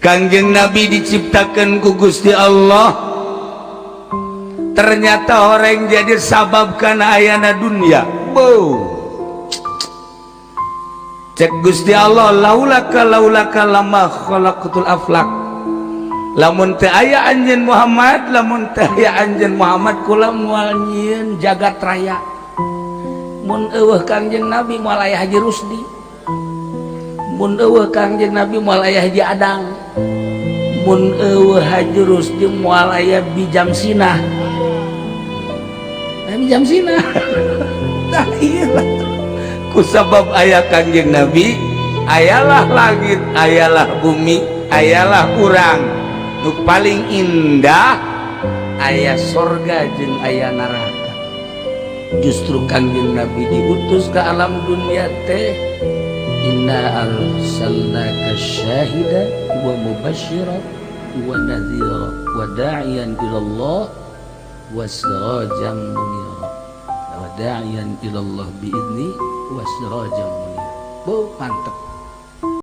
Kangjeng Nabi diciptakan ku Gusti Allah, ternyata orang jadi sabab kana ayana dunia. Bo, cek Gusti Allah, laulaka laulaka lama khalaqtul aflak. Lamun teu aya anjeun Muhammad, lamun teu aya anjeun Muhammad, kula moal nyieun jagat raya. Mun euweuh Kangjeng Nabi, moal aya Haji Rusdi. Mun euweuh Kangjeng Nabi, moal aya Haji Adang. Mun euweuh Haji Rusdi, moal aya Bijam Sinah. Eh, Bijam Sinah. Tah ieu ku sabab aya Kangjeng Nabi, ayalah langit, ayalah bumi, ayalah urang nu paling indah, aya sorga jeung aya neraka. Justru Kangjeng Nabi diutus ke alam dunia teh, inna arsalnaka syahida wa mubasysyira wa nadhira wa da'iyan ila Allah wa sirajan munira, wa da'iyan ila Allah biizni wa sirajan munira. Bo, mantep.